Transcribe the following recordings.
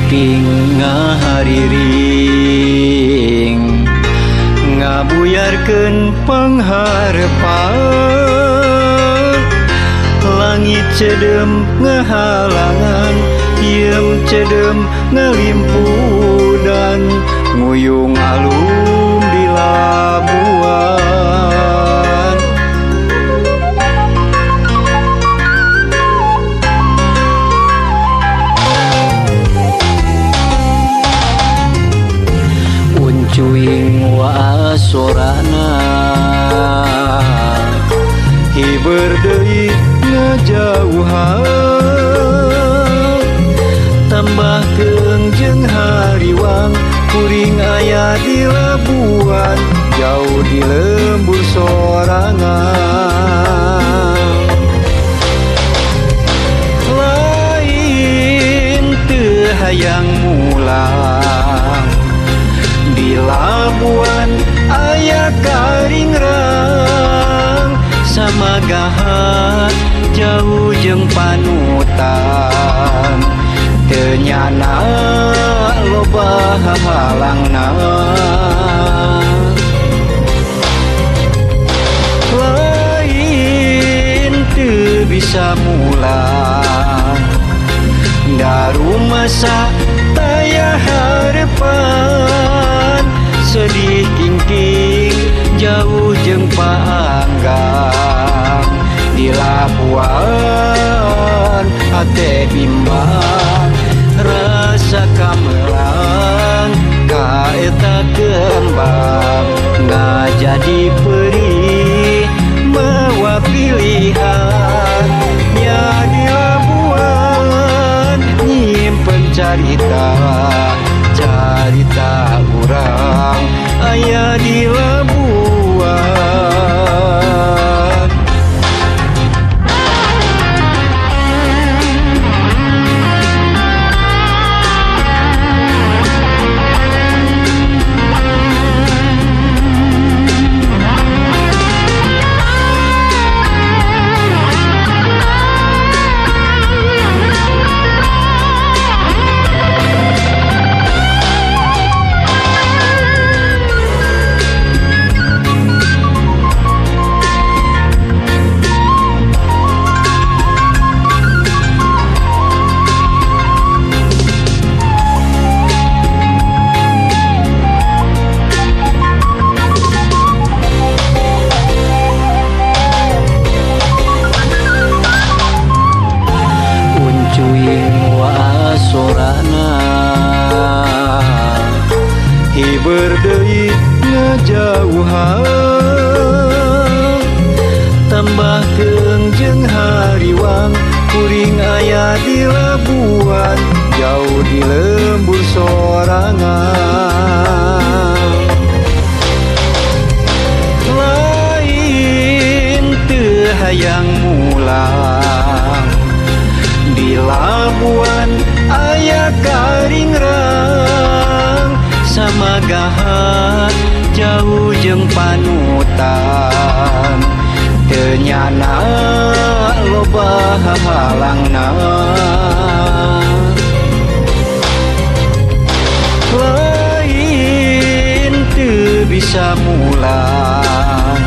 King-king ngahariring ngabuyarkeun pangharepan. Langit cedem ngahalangan, hieum cedem ngalimpudan, nguyung alum di Labuan. Uncuing waasorana hiber deui ngajauhan, tambah keung jeung hariwang, kuring aya di Labuan, jauh di lembur sorangan. Lain teu hayang mulang di Labuan aya karingrang, samagahan jauh jeung panutan, teu nyana loba hahalangna. Lain teu bisa mulang darumasa taya harepan, sedih king-king jauh jeung paanggang di Labuan hate bimbang, rasa kamelang ka eta kembang, ngajadi perih mawa pilihan. Nya di Labuan nyimpen carita, carita urang aya di Labuan. Uncuing waasorana hiber deui ngajauhan, tambah keung jeung hariwang, kuring aya di Labuan, jauh di lembur sorangan. Lain teu hayang mulang di Labuan aya karingrang, samagahan jauh jeung panutan, teu nyana loba hahalangna. Lain teu bisa mulang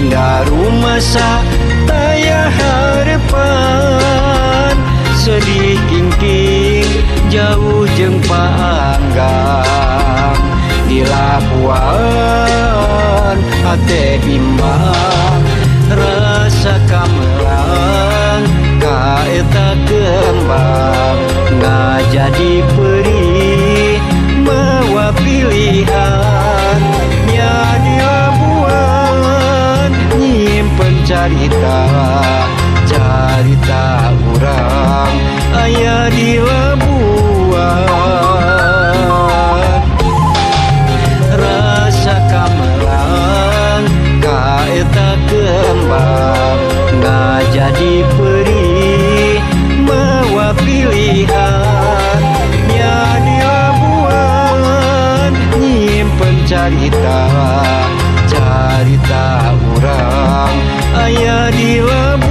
darumasa taya harepan, sedih king-king jauh jeung paanggang di Labuan hate bimbang, rasa kamelang ka eta kembang, ngajadi perih mawa pilihan. Nya di Labuan nyimpen carita, carita urang aya di Labuan. Rasa kamelang ka eta kembang, ngajadi perih mawa pilihan. Nya di Labuan nyimpen carita, carita urang aya di Labuan.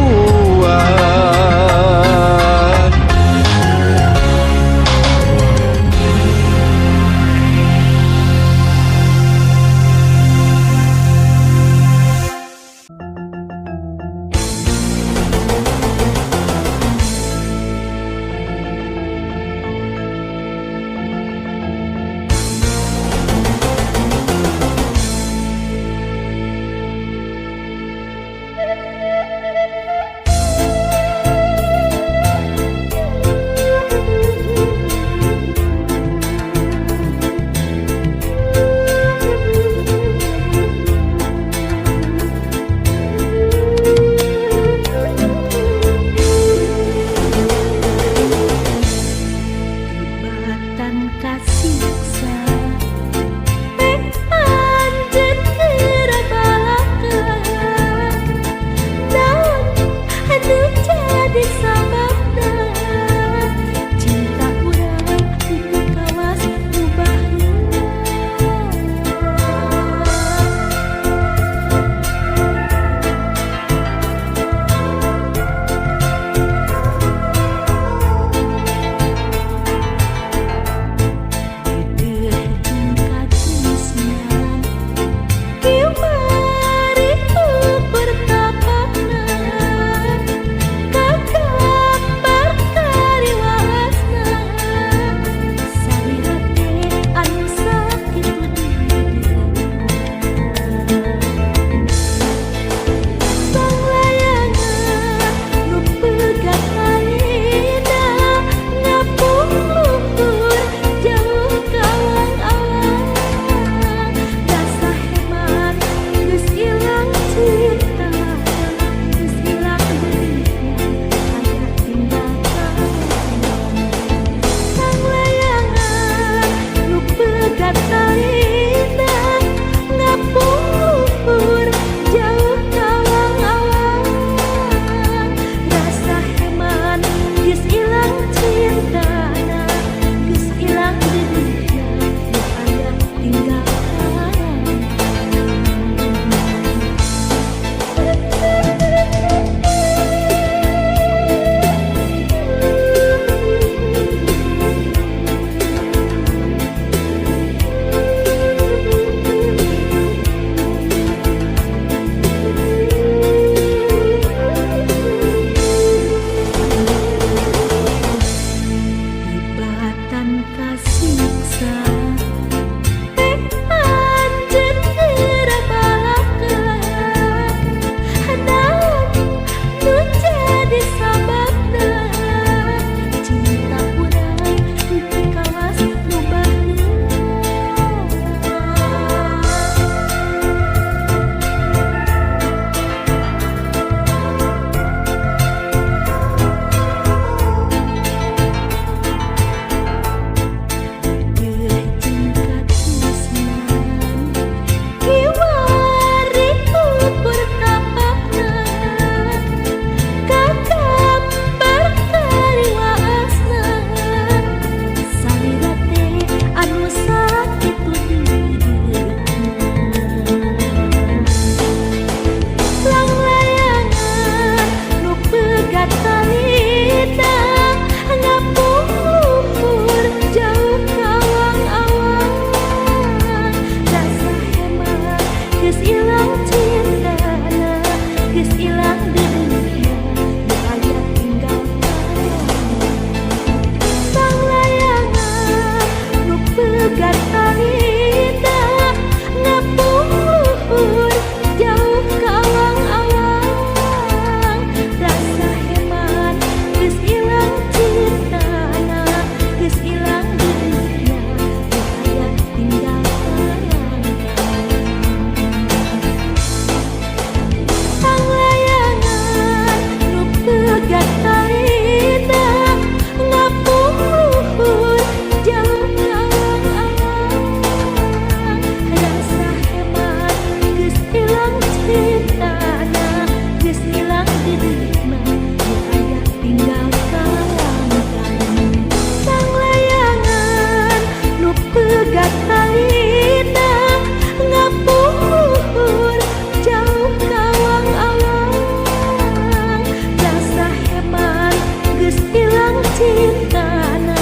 Cintana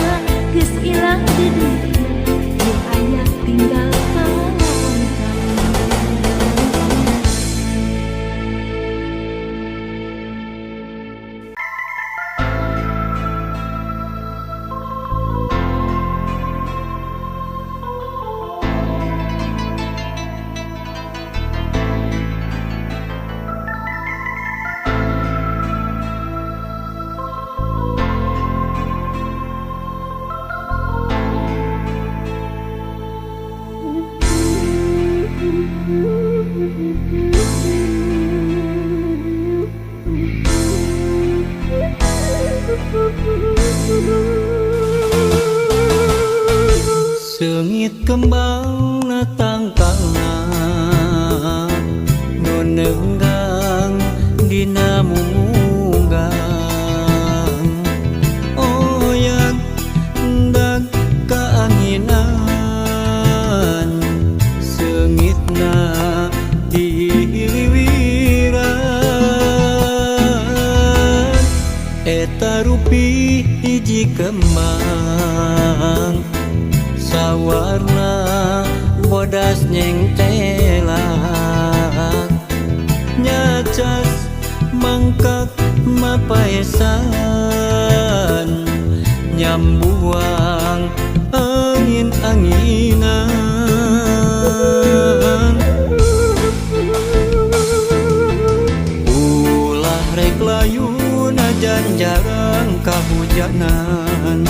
geus ilang deudeuhna, nu aya tinggal kalangkana. Seungit kembang na tangkalna, nu neunggang dina mumunggang, oyak ndag kaanginan, seungitna dihiliwiran. Eta rupi hiji kembang, sawarna bodas nyengtelak, nyacas mangkak mapaesan, nyambuang angin-anginan. Ulah rek layu najan jarang kahujanan,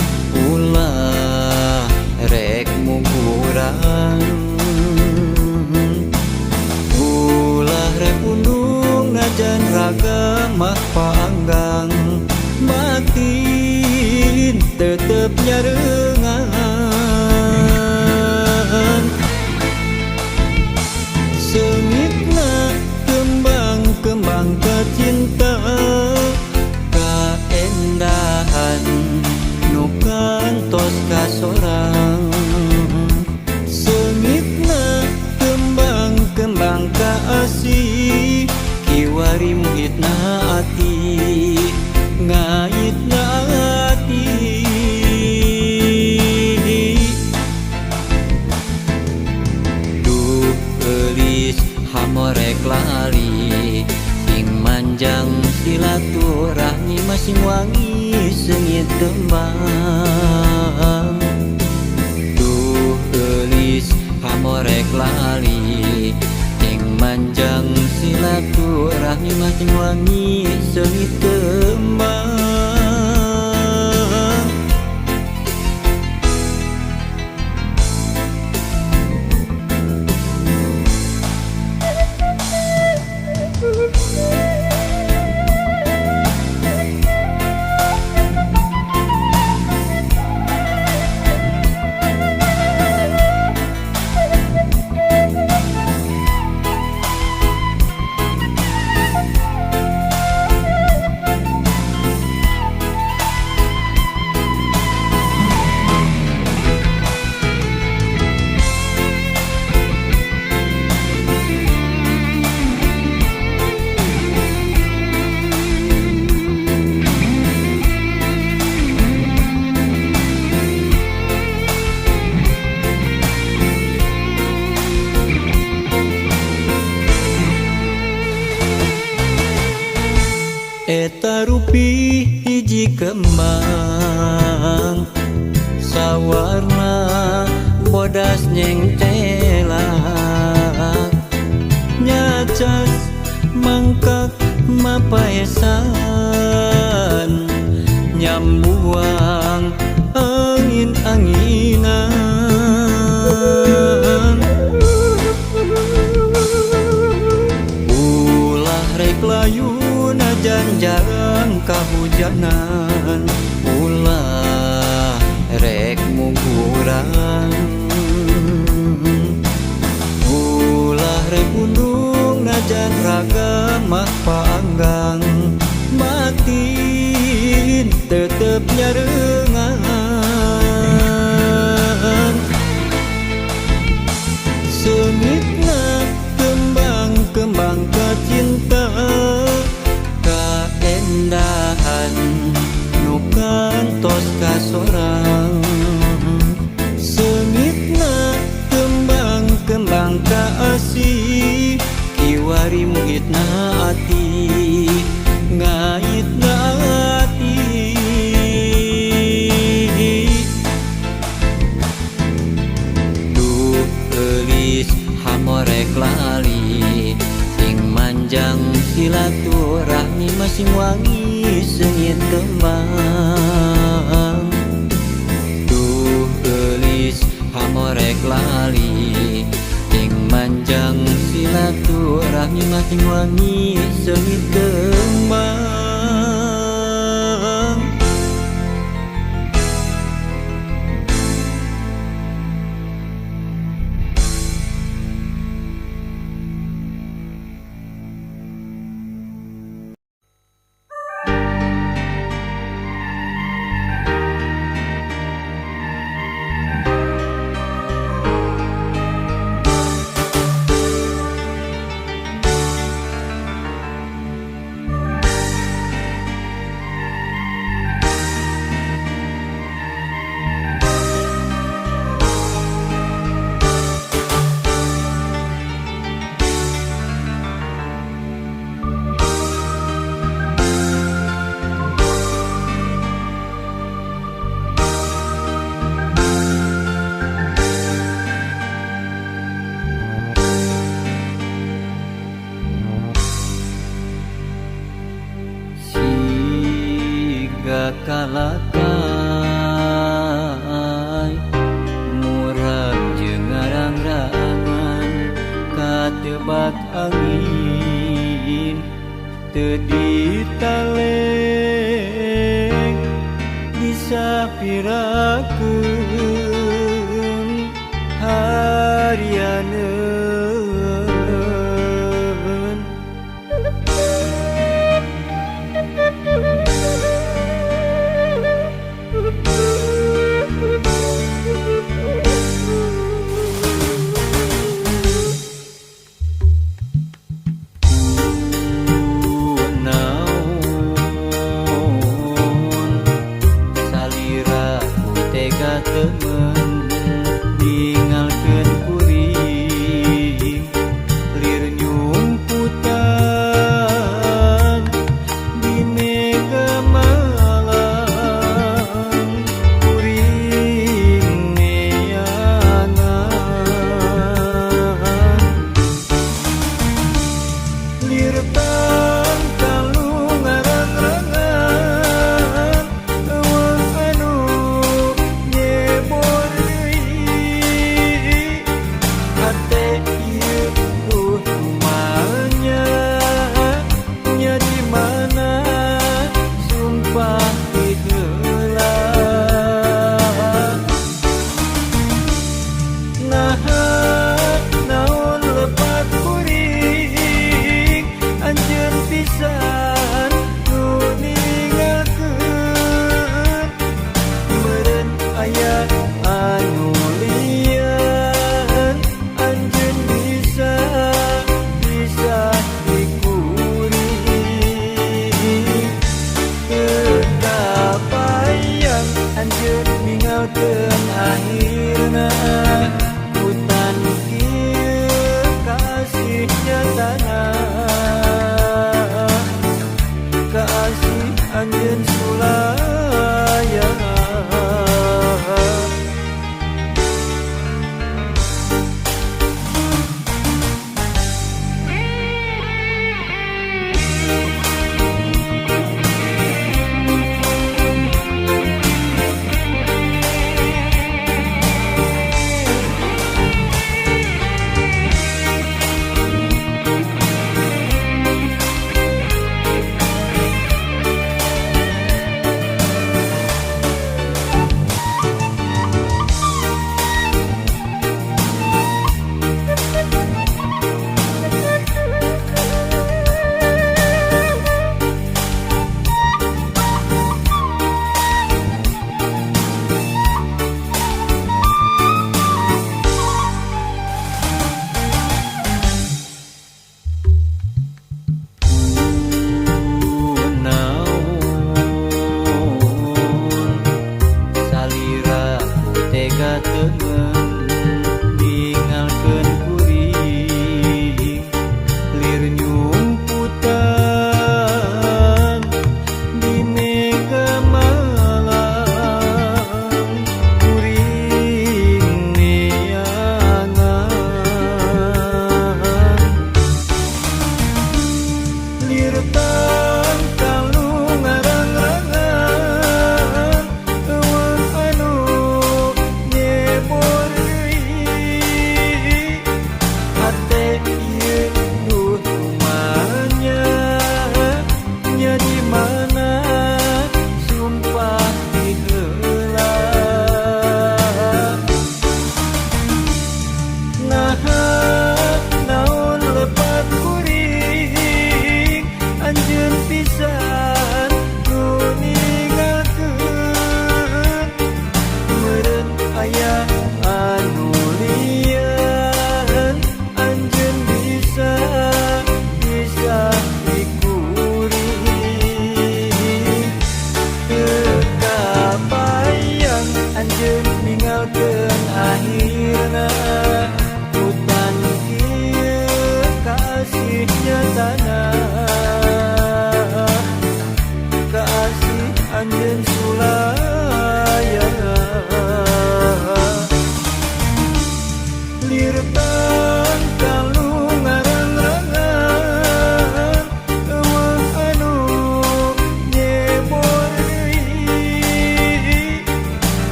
ulah rek mugurang, ulah rek undung najan raga mah paanggang, batin tetep nyarengan. Seungitna kembang-kembang kacinta, kaendahan nu kantos kasorang. Seungitna kembang-kembang kaasih, kiwari muhitna ati, ngaitna ati. Duh eulis hamorek lali, sing manjang silaturahmi, masing wangi seungit kembang. Duh eulis hamorek lali, sing manjang silaturahmi, masing wangi seungit kembang. Eta rupi hiji kembang, sawarna bodas nyengtelak, nyacas mangkak mapaesan, nyambuang angin-anginan. Ulah rek layu najan jarang kahujanan, ulah rek mugurang, ulah rek undung najan raga mah paanggang, batin tetep nyarengan. Seungitna kembang-kembang kacinta, kaendahan nu kantos. Nyengah wangi seungit kembang. Kalakai murag jeung ngarang-rangan katebak angin teu ditaleng disapirakeun harianeun.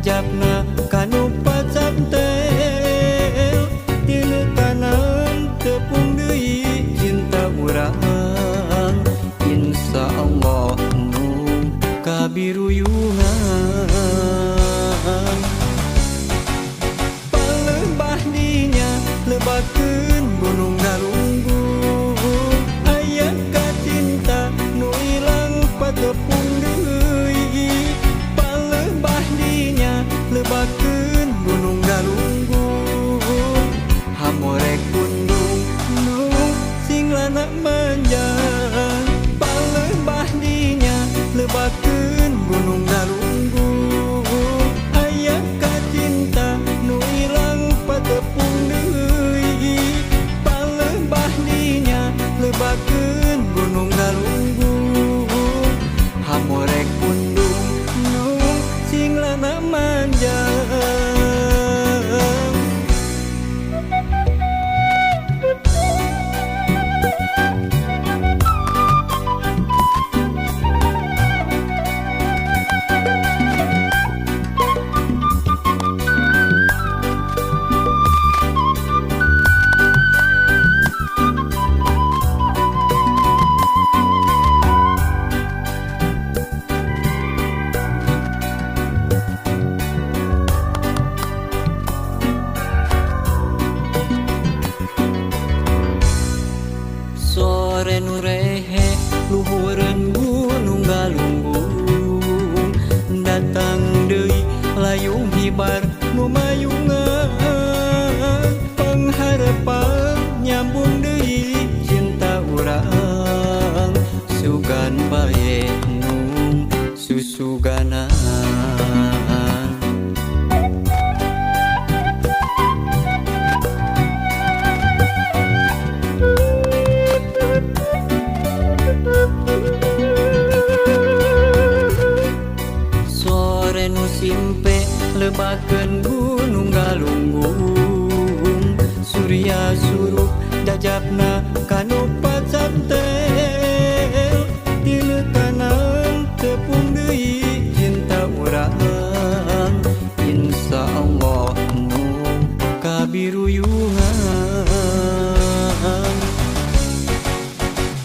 Jajapna kanu pacantel Tinu tanam tepung deui cinta urang. Insya Allah mung kabiruyungan. Palembah dinya lebakeun Gunung Galunggung. Aya kacinta nu ilang patepung deui. Palembah dinya lebakeun Gunung Galunggung. Hamorek pundung nu sing lana manjang. Palembah dinya lebakeun Gunung Galunggung. Aya kacinta nu ilang patepung deui. Palembah dinya lebakeun Gunung Galunggung. Hamorek pundung nu sing lana manjang. Sore nu rehe luhureun Gunung Galunggung. Datang deui layung hibar nu mayungan. Pangharepan nyambung deui cinta urang. Sugan bae nung susuganan. Sore nu simpe lebakeun Gunung Galunggung. Surya surup jajapna kanu pacantel Tinu tanam tepung deui cinta urang. Insya Allah mung kabiruyungan.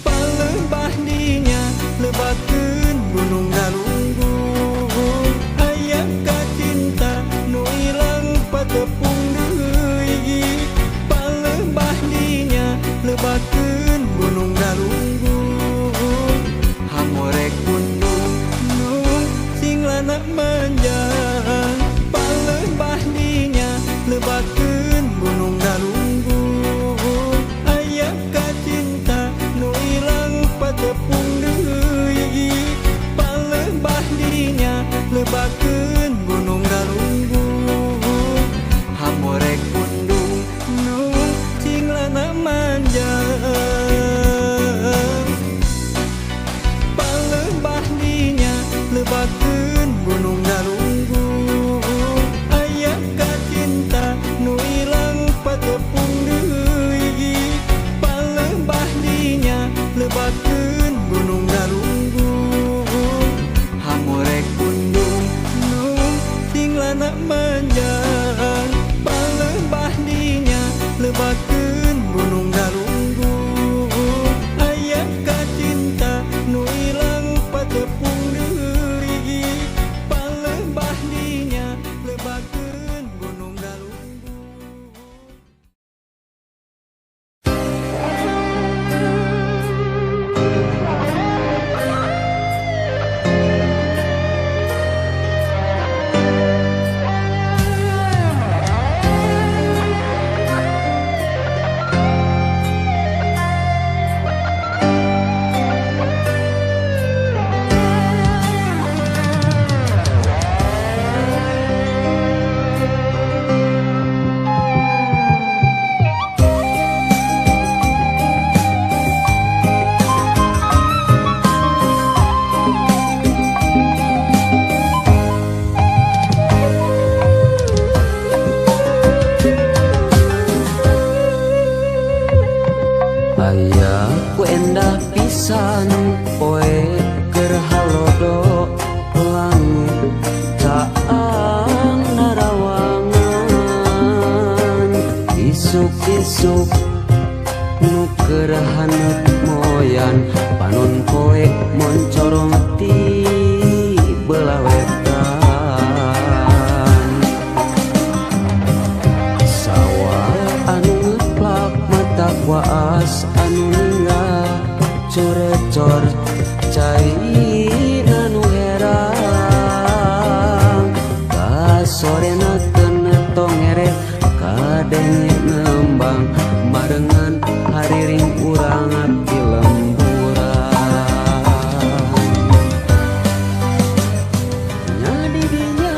Palembah dinya lebakeun Gunung Galunggung. Aya kacinta nu ilang patepung deui. Palembah dinya lebakeun Isuk-isuk nu keur haneut moyan panon poe moncorong ti belah wetan. Sawah anu ngeplak mata waas anu ninggal corecor cai anu herang kasorena keuna tongere kadenge nembang barengan hariring urang di lemburan. Nya didinya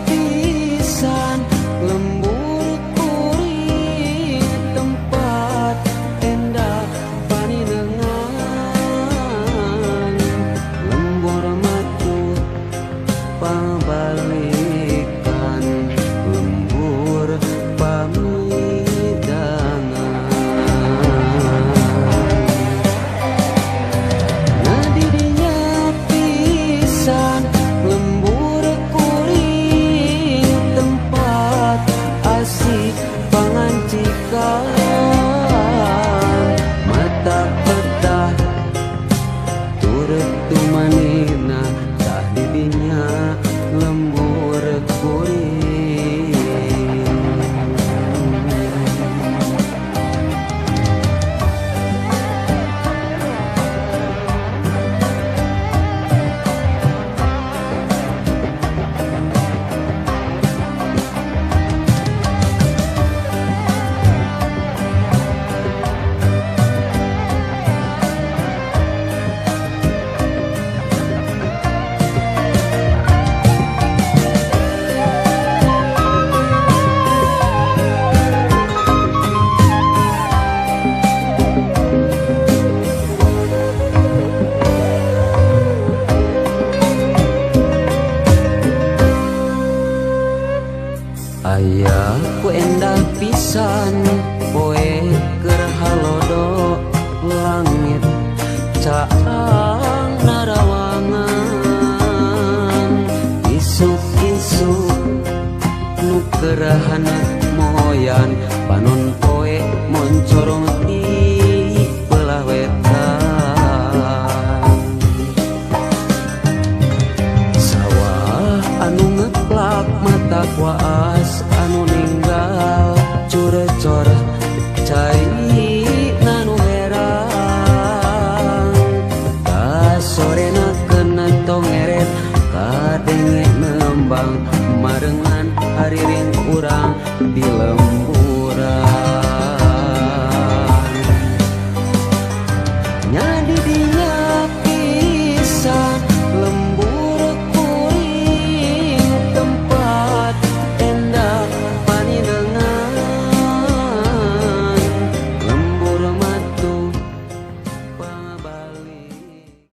pisan lembur kuring tempat tenda paninengan lembur matu pabalikan lembur pamidangan. Nah didinya pisan lembur kuring tempat asih pangancikan mata petah turut tumanina tah didinya lembur kuring. Aya ku endah pisan poe keur halodo langit caang narawangan isuk-isuk nu keur haneut moyan panon poe moncorong ti belah wetan. Sawah anu ngeplak mata waas anu ninggal curecor cai nanu herang kasorena keuna tongeret kadenge nembang.